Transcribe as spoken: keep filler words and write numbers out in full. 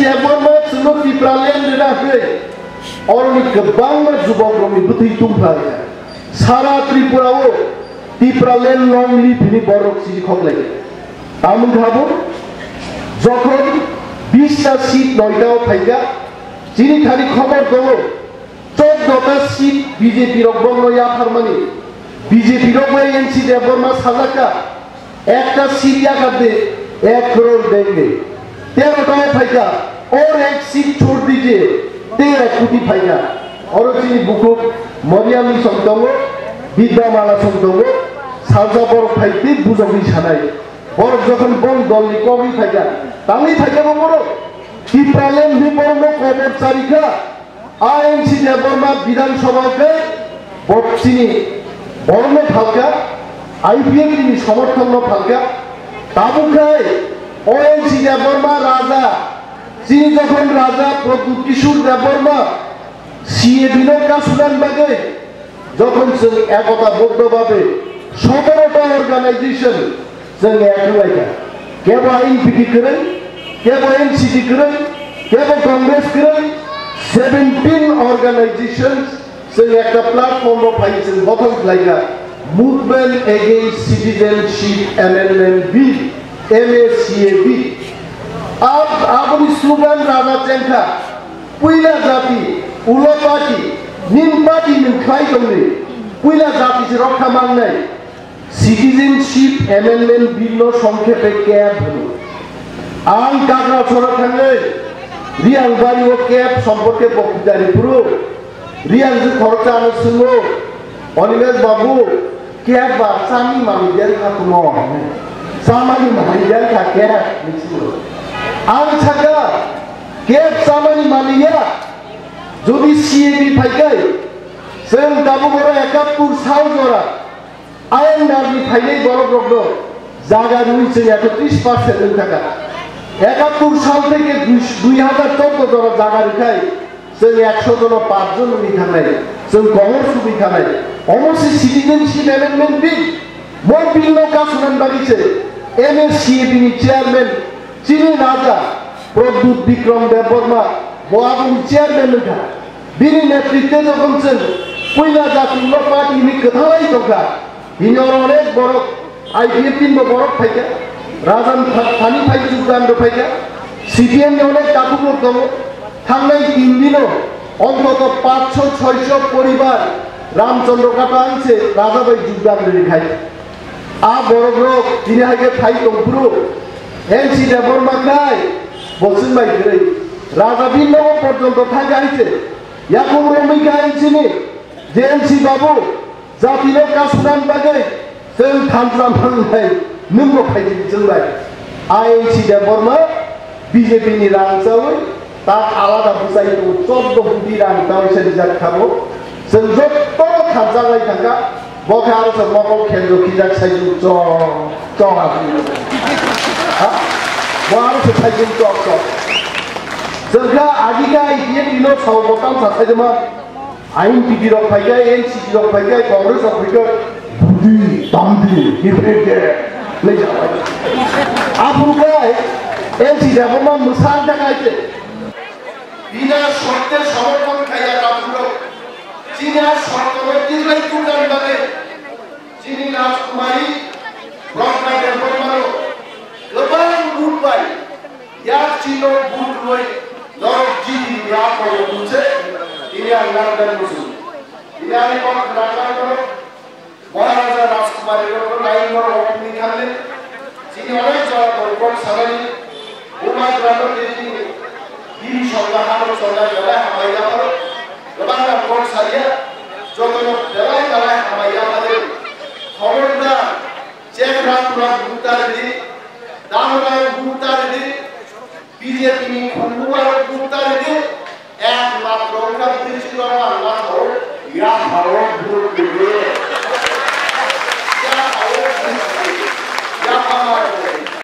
Debbarma chwngno Tipraland rwna hwnwi oroni kwbangma jubokrokni bwtwi tungphlai kha. Sara Tripura-o Tipraland long live hwnwi borok chini khoklai kha. Tamoni kha bo, jokhon bista seat noita-o phaikha, chini thani khobor tongo, Choddota seat B J P rok bongno yapharmani, B J P rok bai N C Debbarma sajakha, ekta seat yakarde ek crore denge. Terota o phaikha, aur ek seat chhod dijiye, tera koti phaikha. Oro chini bukhuk Mariam ni song tongo, Bidya Mala song tongo, salsa borok phai tei bujokni sanai. Borok jokhon bong dolni kogwi phaikha, tangwi phaikha bo borok. Tipraland ni borokno kobor charikha. A N C Debbarma Bidhan Sabha khe bo chini borokno phalkha, I P F T ni somorthokno phalkha. Tabuk khai O N C Debbarma Raja, chini jokhon Raja Pradyut Kishore Debbarma C A B no kasunani bagwi jokhon chwng ekota boddo babe sotorota organization chwng ek wnglaikha. Kebo I N P T kwrwi, kebo N C P kwrwi, kebo Congress kwrwi, seventeen organizations chwng ekta platform o phai chwng gothon khlaikha Movement Against Citizenship Amendment Bill, M A C A B. Ab-, aboni slogan rana chengkha, puila jati, ulo party, nin party nin khlai tongni, puila jati se rokha mangnai. Citizenship Amendment Bill no songkhepe kep hwno. Ang Kakrasora thangwi Riangbari o kep somporke boktwitari phuru Riang je khoroksa ano swngo, Animesh babu, kep ba chani manwi der kha tumo? Chamani manwi der kha kep, hinwi swngo. Ang sakha, kep chamani manwi ya, jodi C A B phaikai, chwng tabuk oro ekattur sal jora, I N R ni phainai borokrokno jaga rwui chwng ekotris percent wngkha kha. Ekattur sal theke dui, dui hajar chordo jora jaga rwkhai chwng ekso jono pach jon wngwi thangnai, chwng kongor subui thangnai. Omo se Citizenship Amendment Bill, mo bill no kasunani bagwi se M A C A B ni chairman chini raja Pradyut Bikram Debbarma bo aboni chairman wngkha. Bini netritwe jokhon chwng puila jati ulo party hinwi kwthalai tongkha, hini oro onek borok I P F T ni bo borok phaikha, Rajan tha-, thani phai jogdan rw phaikha, C P M ni onek takhuk rok tongo, thangnai tin dino ontoto paanch sho chhoi sho poribar Ramchandra Kata ang se Raja bai jogdan rw khai. A borok rok tini hai khe phai tong phuru N C Debbarma khai bo chwng bai kwrwi. Raja Bhim nogo porjonto thang kha hai se. Yakung romwi kha N C ni je N C babu jati no kasunani bagwi chwng thansa mangnai nwng bo phai di chwng bai. A N C Debbarma B J P ni rang chawi ta alada bwsai tongo, chordo koti rang chawi se rijak kha bo. Chwng joto thansa lai thang kha, bo khe aro se mokol khendro khijak sai chwng chong chong aswk. Ha? Bo aro se sai chwng chong chong. Chwng kha agi kha I P F T no sao bo tamsa sai ma. I N P P rok phai kha, N C P rok phai kha, Congress rok phai kha, budi, tamdi, hibride, le jabai. Aphuru khai, N C Debbarma mwsang ta khai te. Bina sotya somorthon khaiya aphuru. Chini a sotya no tiklai tukdan bagwi. Chini Rajkumari Pragna Debbarmano kwbang vote bai yak chino vote rwui norok jiti ya koro bumse tini ang nang dan musu. Tini ani kok khna kha koro Maharaja Rajkumari rok nai norok opni khanle. Chini onek jora tong kok sanani. Buma jora no tini bini songga hano songga belai hamai ya paro. Kwbangma kok saya, jotono belai belai hamai ya pare. Khobor da, Chekra tura buta ridi, Damra buta ridi, B J P ni khundu aro buta